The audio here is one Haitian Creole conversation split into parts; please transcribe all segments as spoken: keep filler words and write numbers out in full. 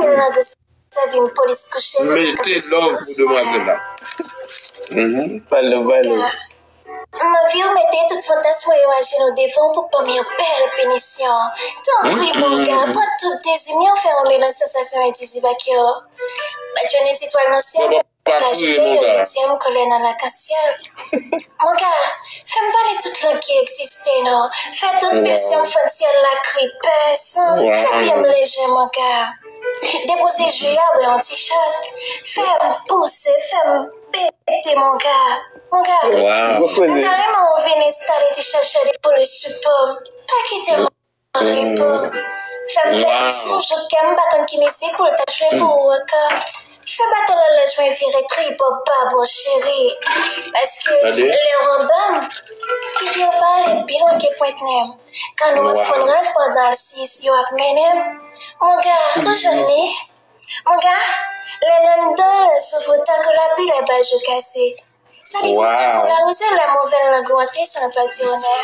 Lang ou sèvi m polis kouche. Mete love pou demwazèl la. Mhm. Pale, pale. M anvi w mete tout fantasm mwen yo ajenou devan w pou ban m yon bèl pinisyon. Tanpri, monga, pran tout dezi m yo, fè yon melanj sansasyon endizib ak yo. Bat jwenn etwal nan syèl mwen, ajoute yon lidyè m kole nan lakasyèl. Monga, fè m pale tout lang ki egziste, non. Fè tout pèsyon fann syèl la kri pè san. Fè pye m lejè, monga. Depoze je a bwè yon ti shot. Fè m pouse, fè m pete, monga. Monga, m ta renmen w vin enstale ti chachali pou le sipò m. Pa kite m an repo. Fè m pèdi sonj ou kè m pa konn ki mizik pou l ta jwe pou ou ankò. Fè baton lòlòj mwen vire tripòp pa bò, cheri. Paske lè w anba m, kite yo pa ale pi lwen ke pwent nen m. Kan nou ap fonn rèv pandan alsiyis yo ap mennen m. Monga, ou jwenn li? Monga, lè lanndan soufri tankou lapli lè baj ou kase. Sa li fè tankou lawouze lè movèl lang ou antre san nou pa di onè.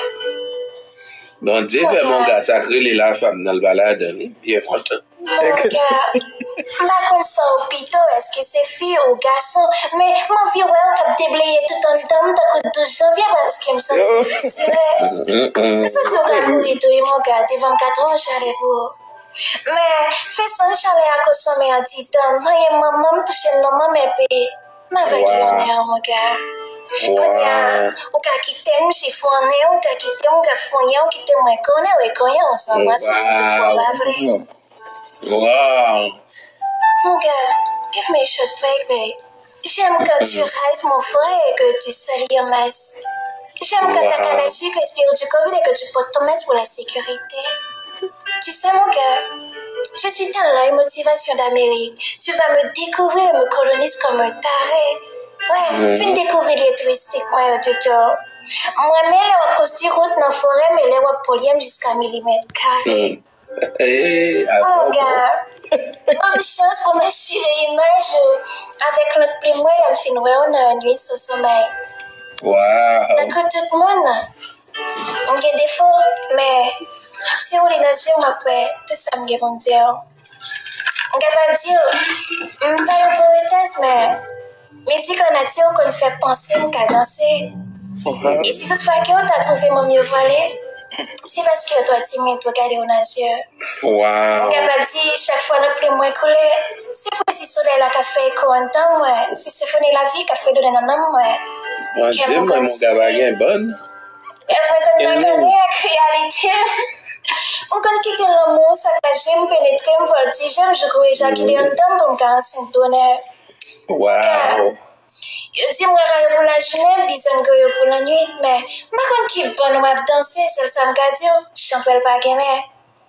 Bondye fè monga sa k rele lafanm nan l pa ladan li. Byen kontan. Monga, m pa konn sa w pito, èske se fi ou gason, men m anvi wè w k ap debleye tout anndan m tankou douz janvye paske m santi m fisire. M santi w ka kouri tou wi monga, devan m ka twò chalè pou ou. Men, fè sann chalè a konsonmen an ti tan, manyen manman m touche m nan manm epi m avèk yon nè monga. Kounye a, ou ka kite m chifon an nen, ou ka kite m gafonyen, ou kite mwen konnen w e konyen w san bwa sou si tout fwa w pa vle. Wow. Mon gars, give me a shot, baby. J'aime quand tu rases mon frère et que tu salis en masse. J'aime quand ta canne à sucre respire du covid et que tu portes ton masque pour la sécurité. Tu sais, mon gars, je suis ta loi motivation d'Amérique. Tu vas me découvrir et me coloniser comme un taré. Ouais, vin découvrir les touristiques, ouais, Jojo. Mwen renmen lè w ap konstwi wout nan forè, men lè w ap polye m jiska milimèt kare. Hey, oh, God. Ban m chans pou m asire imaj ou avèk lòt plim mwen lè m fin wè w nan yon nwit san somèy. Wow. Tankou tout moun, m gen defo, men si w li nan je m, w ap wè tout sa m gen pou m di w. M kapab di w, m pa yon powetès, men mizik lanati w konn fè panse m ka danse. E si toutfwa ke w ta twouve mo m yo vole, se paske w twò timid pou gade w nan je. Wow. M kapab di, chak fwa lòt plim mwen koule, se pwezi solèy la k ap fè eko anndan mwen, se senfoni lavi k ap fredone nan nanm mwen. Bondye mwen, mon gars pa gen bann. Lè mwen konn makane ak reyalite m, m konn kite lanmou sakaje m, penetre m, vòltije m, jouk ou ejakile anndan m pou m ka ansent bonè. Wow. Yo di m rara yo pou lajounen, bizòn gwo yo pou lannwit, men m pa konn ki bann w ap danse, sèl sa m ka di w, chanpèl pa gen lè.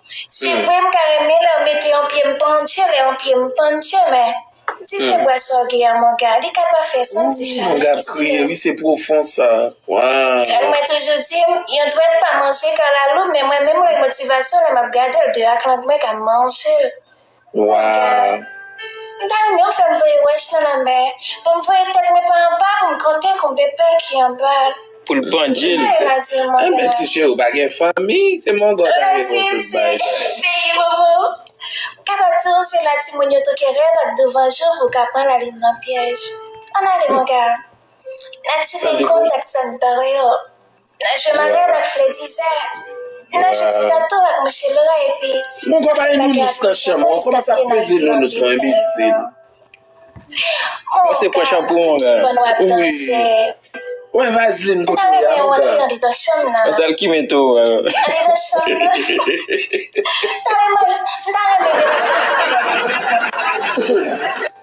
Se vre, m ka renmen lè w mete yon pye m pandje, lè yon pye m pandje, men dife bwa sa w gen an, mon gars, li ka pa fè santi chalè ki sou yo. Mon gars ap kriye, wi, se pwofon sa. Wow. Kòm mwen toujou di, yon dwèt pa manje kalalou, men mwen menm lè motivasyon, lè m ap gade l, de ak lang mwen ka manje l. Wow. M ta renmen w fè m voye wòch nan lanmè, pou m voye tèt mwen pa anba, pou m konte konbe pè ki anba l. Pou l pandje l. Anben ti cheri, ou pa gen fanmi, se monga w ta reponn tout bagay. Peyi bobo. M kapab di w se la timoun yo touke rèv ak douvan jou pou w ka pran lalin nan pyèj. Ann ale, monga. N a tire kont ak sa n pa wè yo. N a jwe marèl ak flè dizè. N a jwe titato ak mouche lora epi. Monga pa gen nounous nan chanm ou, kòmanse ap peze nounous lan, enbesil. Ou se pran chanpou, monga. Wi. Ou wè vazlin kote w ye a, monga. Ann al kimen tou. Ann al kimen tou.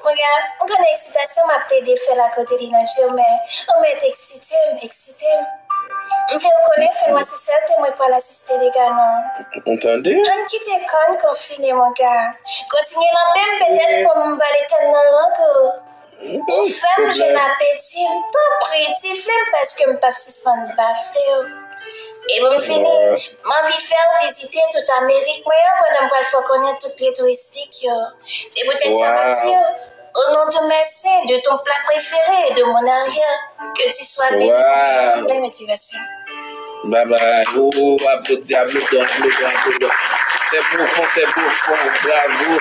Monga, m konnen eksitasyon m ap plede fè l akote li nan je w, men ou mèt eksite m, eksite m. M vle w konnen fènwa se sèl temwen k pral asiste dega nou. Ou tande? Ann kite kò n konfine, monga. Kontinye lanpe m petèt pou m vale tèm nan lang ou. Ou fè m jwenn apeti m, tanpri, tifle m paske m p ap sispann bafle w. E pou m fini, m anvi fè w vizite tout Amerik mwen an pandan m pral fè w konnen tout lye touristik yo. Se poutèt sa m ap di w, au nom de mes saints, de ton plat préféré et de mon arrière, que tu sois béni, mon gars, plein motivation. Babay, ou aplodi, aplodi, aplodi, aplodi. C'est profond, c'est profond. Bravo.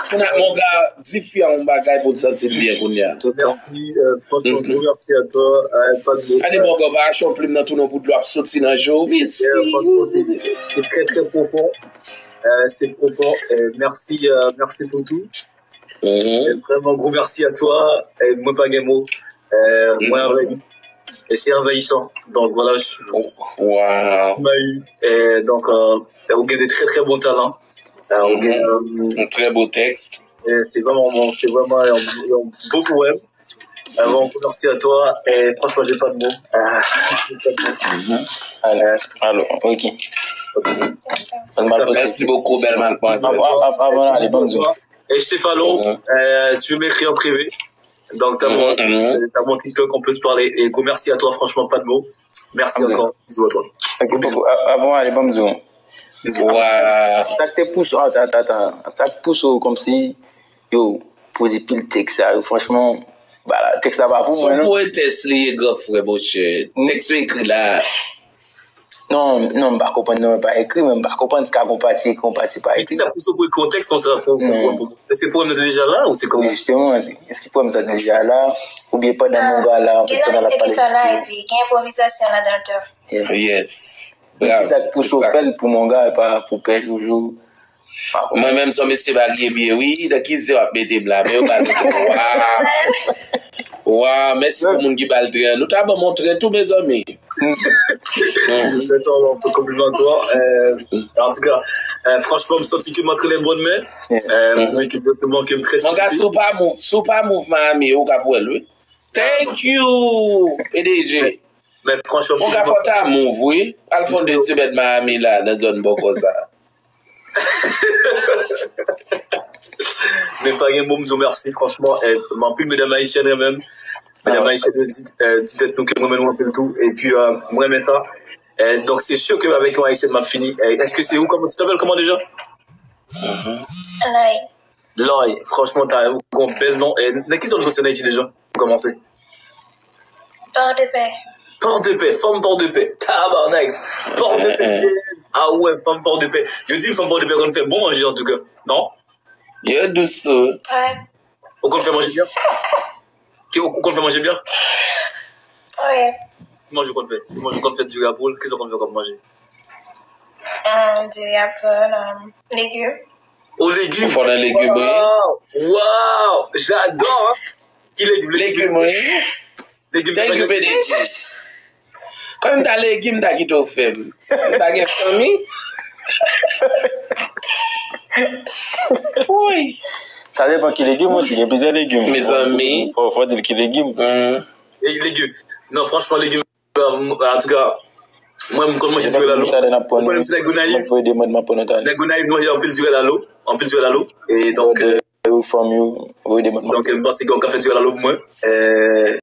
Kounye a, Monga, di fi a yon bagay pou l santi l byen kounye a. Merci, euh, franchement, gros merci à toi. Euh, pas de mots. Allez, Monga, pa achte yon plim nan tou non pou dlo ap soti nan je w. Mesi. Yeah, franchement, c'est, c'est très, très profond. Euh, c'est profond. Euh, merci, euh, merci pour tout. Euh, vraiment, gros merci à toi. Euh, mwen pa gen mo. Euh, mwen anvayi. Et c'est envahissant. Donc voilà, je, Wow. M'a eu. Euh, donc, euh, ou gen de très, très bons talents. Euh, ou gen, euh, Un très beau texte. Euh, c'est vraiment, c'est vraiment un, un beau poème. Euh, bon, merci à toi. Et franchement, j'ai pas de mots. Ah, j'ai pas de mots. Alo, alo, ok. Mwen mal poze. Merci beaucoup, bèl mal poze. Avan, avan, avan ale, ban m di w. Et Stéphano, euh, tu m'écris en privé. Donc, t'as mon, euh, t'as mon TikTok, on peut se parler. Et gros merci à toi, franchement, pas de mots. Merci encore. Bisous à toi. Ok, bon, a- avan ale, ban m di w. Wow. Sa k te pouse, ata, ata, ata. Sa k pouse w kòmsi, yo, poze pil tèks sa, yo, franchman, ba, tèks la pa pou Son mwen, non. Poetès li ye, gran frè, monchè. Tèks yo ekri la. Non, non, m pa konprann, non, pa ekri, men m pa konprann si ka gon pati ekri, yon pati pa E ekri. Kisa pou sou pou kontèks konsa pou pou- pou- pou- Èske pwoblèm nan te deja la ou se kòman? Jisteman, eski pwoblèm sa deja la? Oubyen pandan Monga la, anfèt, Gen pandan nan l ap pale teknik lan la epi gen enpwovizasyon ladan l tou. Yes. Kisa k pouse w fè l pou Monga e pa pou Pè Jojo? Mwen menm se yon mesye bagye byen wi, nan ki zye w ap mete m la, men yo ba l tren. Wa, wa, mèsi pou moun ki ba l tren. Nou ta ban m yon tren tou, mezanmi. Konpliman an tou. Antouka, franchman, m santi ke m antre nan bòn men. Mwen ki direkteman ke m trè Monga, si w pa move, si w pa move Miami, ou ka pwèl wi. Thank you, P D G. Men franchman, Monga, fò ta move wi. Al fè yon de semèn Miami la, nan zòn bò konsa. Men pa gen mo, m di w mèsi, franchman. Anpil medam ayisyèn renmen m. Medam ayisyèn yo di, di tèt nou ke mwen renmen nou anpil tou. Epi, mwen renmen sa. Donk, se si ke avèk yon ayisyèn m ap fini. Èske se ou, kòman, tu t'appelles comment déjà? Lòy. Lòy, franchman, ta yon bèl non. Nan ki zòn ou soti an Ayiti déjà? Pou kòmanse. Port de Paix. Port de Paix, fanm Port de Paix. Tabarnak. Port de Paix. Ah ouais, fanm Port de Paix. Yo di fanm Port de Paix konn fè bon manje antouka. Non? Yo dous tou. Wi. Ou konn fè manje byen? Ki ou konn fè manje byen? Wi. Ki manje ou konn fè? Ki manje ou konn fè? Diri a poul, kisa ou konn fè kòm manje? Hum, diri a poul, hum, legim. O legim. Ou fò nan legim, wi. Wow, wow, j'adore. Ki legim? Legim, wi. Legim. Thank you, P D G. Kòm m ta legim, m ta kite w fè m. M ta gen fanmi. Wi. Sa depan ki legim osi, gen plizyè legim. Mezanmi. Fò, fò di l ki legim. Mm. E legim. Non, franchman, legim. Antouka, mwen, m konn manje diri a lalo. Mwen, m se nèg Gonayiv. Mwen voye demann mwen pou nou talè. Nèg Gonayiv, nou manje anpil diri a lalo. Anpil diri a lalo. E donk, Yo fanm yo, voye demann mwen. Donk, m panse ke w ka fè diri a lalo pou mwen. Euh,